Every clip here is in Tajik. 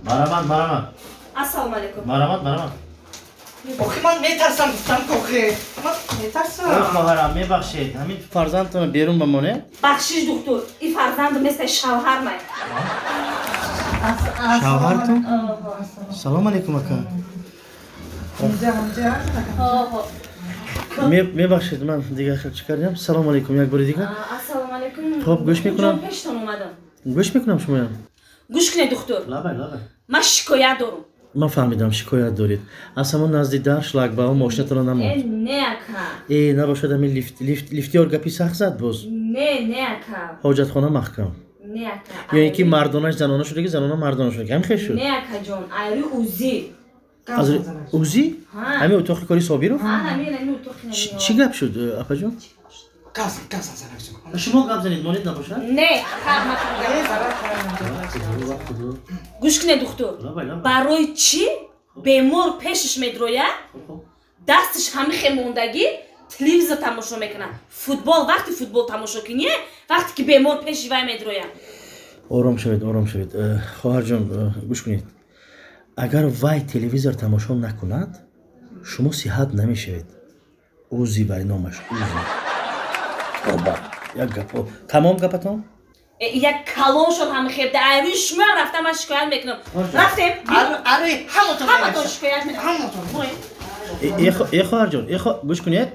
Марҳамат, марҳамат. Ассалому алайкум. Марҳамат, марҳамат. Охи ман метарсам, гуфтам охи. Ман метарсам. Хоҳарам, мебахшед. Ҳамин фарзандтонро берун бамонед? Бахшиш, духтур. Ин фарзанд мисли шавҳар май. Шавҳартон? Салом алейкум, ака. Мебахшед, ман дигар хел чӣ кардам? Салом алейкум, як бори дигар. Ассалому алейкум. Хоб, гӯш мекунам. Пештон омадам. Гӯш мекунам шумоям. Гӯш кунед, духтур. Лабай, лабай. Ман шикоят дорам. Ман фаҳмидам, шикоят доред. Аз ҳамон назди дар шлагбаум мошинатонро намонд. Не, ака. Э, набошад ҳамин лифтёр гапи сахт зад боз? Не, не, ака. Ҳоҷатхона маҳкам. Не, ака. Ё ин ки мардонаш занона шудаги, занона мардона шудаги. Ҳамин хел шуд? Не, акаҷон, айри УЗИ. Аз УЗИ? Ҳамин утоқи кори Собиров? Ҳамин утоқи. Чӣ гап шуд, апаҷон? Шумо гап занед, монед набошад? Не, гӯш кунед, духтур. Барои чӣ бемор пешаш медрояд, дасташ ҳамихе мондагӣ телевизор тамошо мекунад. Футбол, вақти футбол тамошо кунӣ, вақте ки бемор пеши вай медрояд. Ором шавед, ором шавед. Хоҳарҷон, гӯш кунед. Агар вай телевизор тамошо накунад, шумо сиҳат намешавед. УЗИ вай номаш, УЗИ. Тоба, як гапо. Тамом гапатон? Як калон шуд ҳама хебда. Айрӯи шумо рафтам, ман шикоят мекунам. Рафтем. Ари ҳаматон. Ҳаматон шикоят мекунам. Ҳаматон. Э, хоҳарҷон, э, гӯш кунед.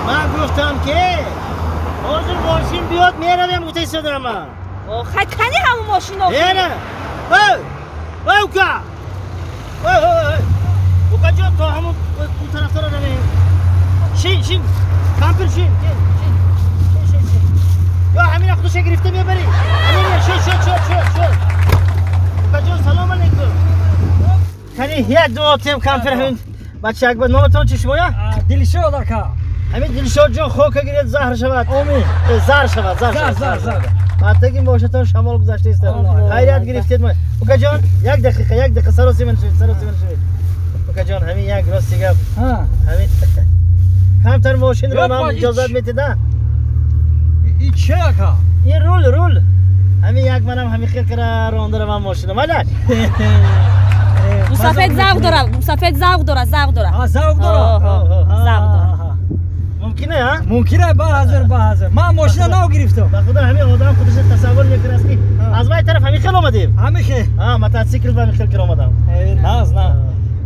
Ман гуфтам ки ҳозир мошин биёд, меравем, гуфта истодам ман. Хай, кани ҳамон мошино? Ера! Эй! Эй, ука! Эй, эй, эй! Укаҷон, то ҳамон он тарафдора равем. Шин, шин! Кампир, шин! Шин, шин, шин. Ё ҳамина худуша гирифта мебарӣ. Ҳамин, шин, шин, шин, шин, шин. Укаҷон, салом алейкум. Кани як дуо тем кампир ҳамин бача як номатон чӣ шумоя? Дилшод, ака. Ҳамин Дилшод ҷон, хока гиред, заҳр шавад. Омин. Зар шавад, зар шавад. Зар, зар. Батаги мошатон шамол гузашта истад. Хайрият гирифтед мо. Укаҷон, як дақиқа, як дақиқа саросима шавед, саросима шавед. Укаҷон, ҳамин як рости гап. Ҳамин камтар мошинро ман иҷозат метед, а? И чӣ, ака? Ин рул, рул. Ҳамин як манам ҳамин хел кара ронда равам мошино. Малаш. Мусафед завқ дорад, мусафед завқ дорад, завқ дорад. Завқ дорад. Завқ дорад. Мумкин а? Мумкин ба ҳазир, ба ҳазир. Ман мошина нав гирифтам. Ба худо ҳамин одам худаш тасаввур мекунад ки аз вай тараф ҳамин хел омадем. Ҳамин хел. А, мотоцикл ба ҳамин хел кир омадам. Наз, на.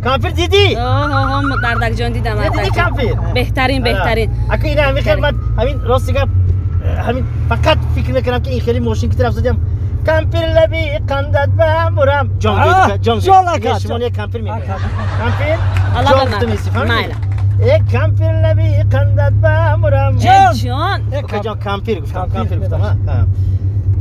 Кампир дидӣ? Оҳ, дардакҷон, дидам. Дидӣ кампир? Беҳтарин, беҳтарин. Ака ина ҳамин хел ман ҳамин рости гап ҳамин фақат фикр мекунам ки ин хели мошин ки тараф задам. Кампир лаби қандат бамурам. Ҷон, ҷон, ҷон ака. Шумо не кампир мегӯед. Кампир? Ҷон гуфта меистӣ, фаҳмидӣ? Э, кампир лаби қандат бамурам. Ҷон, ҷон. Укаҷон, кампир гуфтам, кампир гуфтам, а?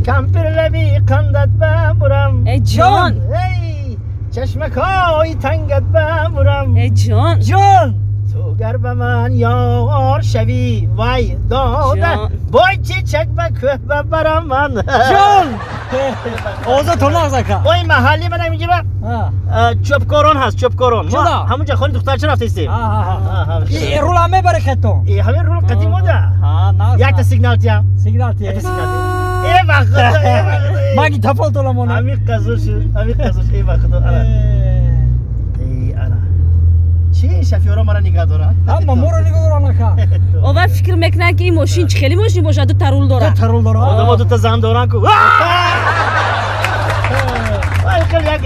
Кампир лаби қандат бамурам. Э, ҷон. Эй, чашмакҳои тангат бамурам. Э, ҷон. Ҷон. Ту гар ба ман ёр шавӣ, вай дода, бой чечак ба кӯҳ бабарам ман. Ҷон. Овозатон нағз, ака. Ой, маҳалли ман ҳаминҷа ба чӯбкорон ҳаст, чӯбкорон. Ҳамунҷа хони духтарча рафтаистем. Рулам мебаре хетон? Ҳамин рул қадим ода. Якта сигнал тиям. Сигнал тия. Якта сигнал тиям. Э, ба худо, э, ба худо. Магнитофон толамона. Ҳамин қазо шуд, ҳамин қазо шуд, э, ба худо, ана. Э, ана. Чӣ шофёро мара нигоҳ доранд? Ҳама моро нигоҳ доранд, ака. Овар фикр мекунанд ки ин мошин чӣ хеле мошин бошад, дута рул дорад. Дута рул дорад. Одамо дута зан доранд ку. Як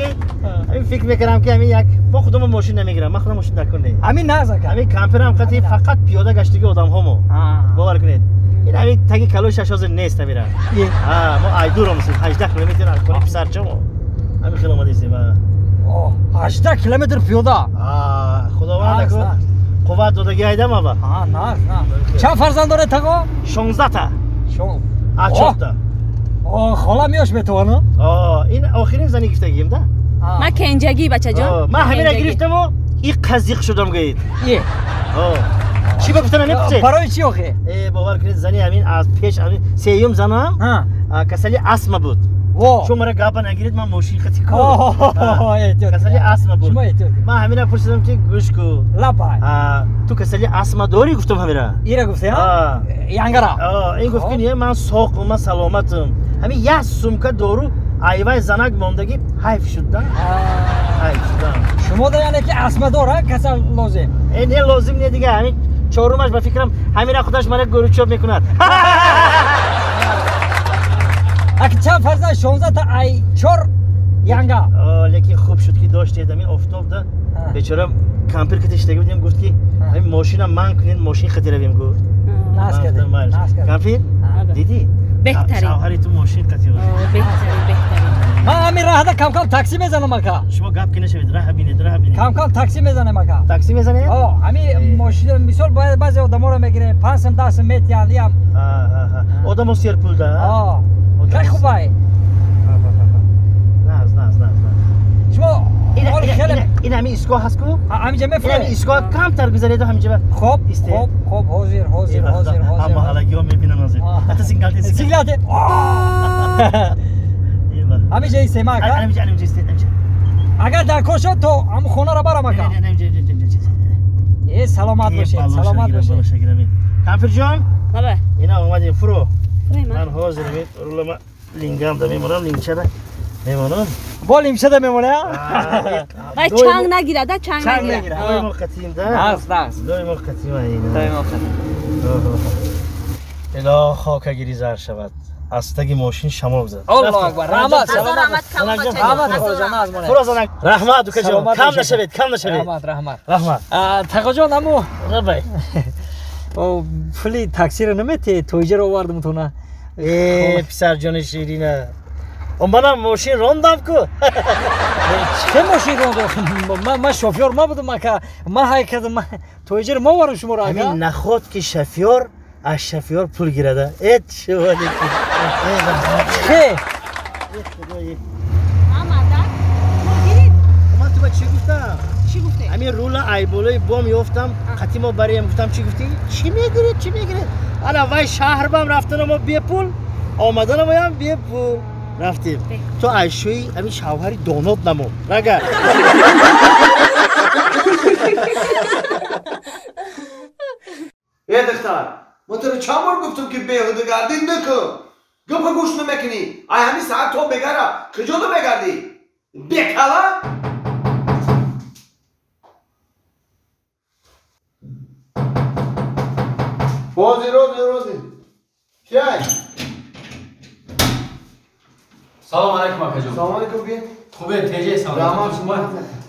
ҳамин фикр мекунам ки ҳамин як бо худам мошин намегирам, ман худам мошин дар кор не. Ҳамин нағз, ака. Ҳамин камперам қати фақат пиёда гаштаги одамҳо мо. Бовар кунед. Ин ҳамин таги калои шаш ҳозир нест ҳамира. Мо айдур омадем, 18 километр аз хони писарча мо. Ҳамин хел омадистем. 18 километр пиёда. Худованд қувват додаги айдам ава. Нағз, нағз. Чанд фарзанд доред, тағо? 16 та. А, чорта. Хола меош метавона? Ин охирин зани гирифтагием да. Ман кенҷагӣ, бачаҷон. Ман ҳамина гирифтаму и қазиқ шудам гӯед. Чӣ ба гуфта намепурсед? Барои чӣ охе? Э, бовар кунед, зани ҳамин аз пеш ҳамин сеюм занам касали астма буд. Шумо мара гапа нагиред, ман мошин хати кор. Касали астма буд. Ман ҳамина пурсидам ки гӯш ку. Лабай. Ту касали астма дорӣ гуфтам ҳамира. Ира гуфтӣ, ҳа? Янгара. Ин гуфт ки не, ман соқум, ман саломатам. Ҳамин як сумка дору айвай занак мондагӣ ҳайф шуд да. Ҳайф шуд. Шумо да яъне ки астма дор, ҳа? Касал лозим. Не лозим не дига, ҳамин чорумаш ба фикрам ҳамира худаш мана гӯручоб мекунад. Аки чанд фарзанд 16 та ай 4 янга. Лекин хуб шуд ки доштед ҳамин офтоб да. Бечора кампир ки тиштаги будем гуфт ки ҳамин мошина ман кунед, мошин хати равем гуфт. Нас кардем. Кампир? Дидӣ? Беҳтарин. Шавҳари ту мошин қати буд. Беҳтарин, беҳтарин. Ман ҳамин раҳда кам-кам такси мезанам ака. Шумо гап ки нашавед, раҳ бинед, раҳ бинед. Кам-кам такси мезанем ака. Такси мезанед? Ҳо, ҳамин мошин мисол баъзе одаморо мегирем, 5 сом 10 сом метиҳанд, иам. Одамо серпул да? Ҳо. Хеле хубай. Наз, наз, наз. Шумо ин ҳамин истгоҳ ҳаст ку? Ҳаминҷа мефуред? Ин ҳамин истгоҳ камтар гузареду ҳаминҷа. Хоб, хоб, хоб, ҳозир, ҳозир, ҳозир, ҳозир. Ҳама ҳалагиҳо мебинанд ҳозир. Ҳатто сигнал те, сигнал те. Ҳаминҷа истем ака? Ҳаминҷа, ҳаминҷа истем, ҳаминҷа. Агар дар кор шуд то ҳамон хонаро барам ака. Не, не, ҳаминҷа, ҳаминҷа. Э, саломат бошед, саломат бошед. Кампирҷон? Бале. Ина омадем, фуро. Ман ҳозир рулама лингам да мемонам, лингчада мемонам. Бо лимчада мемонӣ? Вай чанг нагирад, чанг нагирад. Доимо қатиим да? Нағз, нағз. Доимо қатиим айна. Доимо қатиим. Ило хокагири зар шавад. Аз таги мошин шамол зад. Аллоҳу акбар. Раҳмат, саломат. Раҳмат, холаҷон, аз монед. Фуро занак. Раҳмат, укаҷон. Кам нашавед, кам нашавед. Раҳмат, раҳмат. Раҳмат. Тағоҷон, аммо рабай. Пули таксиро наметиҳед, тоиҷаро овардам тона. Э, писарҷони ширина. Манам мошин рондам ку. Чӣ мошин рондам? Ман шофёр набудам ака. Ман ҳай кардам. Тоиҷаро мо овардам шуморо ака. Ҳамин наход ки шофёр аз шофёр пул гирада. Э, чӣ вале. Чӣ? Ман ту ба чӣ гуфтам? Чӣ гуфтӣ? Ҳамин рула айболои бом ёфтам, қати мо барем гуфтам, чӣ гуфтӣ? Чӣ мегиред, чӣ мегиред? Ана вай шаҳр бам рафтана мо бепул, омадана моям бепул. Рафтем. То айшӯи ҳамин шавҳари донод намон. Рага. Э духтар, ман туро чанд бор гуфтам ки беҳудагардӣ накун. Гапа гӯш намекунӣ. Ай ҳамин саат то бегара куҷо мегардӣ? Бекала? Ҳозир, ҳозир, ҳозир. Чай. Салом алайкум акаҷон. Салом алайкум би. Хубе, теҷе салом. Раҳмат шумо.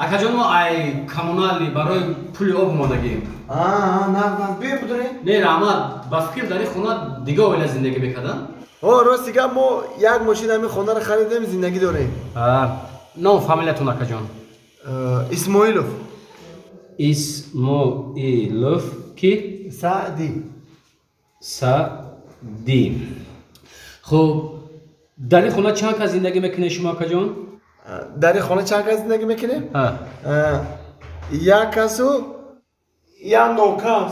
Акаҷон, мо ай коммунали барои пули об омадагем. Аа, на, на, би будурӣ? Не, раҳмат, ба фикр дар ин хона дига оила зиндагӣ мекарданд? Ҳо, рости гап, мо як мошин ҳамин хонаро харидем, зиндагӣ дорем. Ном фамилиятон акаҷон? Исмоилов. Исмоилов ки? Саъдӣ. Саъдӣ. Хуб, дар ин хона чанд кас зиндагӣ мекунед шумо акаҷон? Дар ин хона чанд кас зиндагӣ мекунем? Як касу як нокас.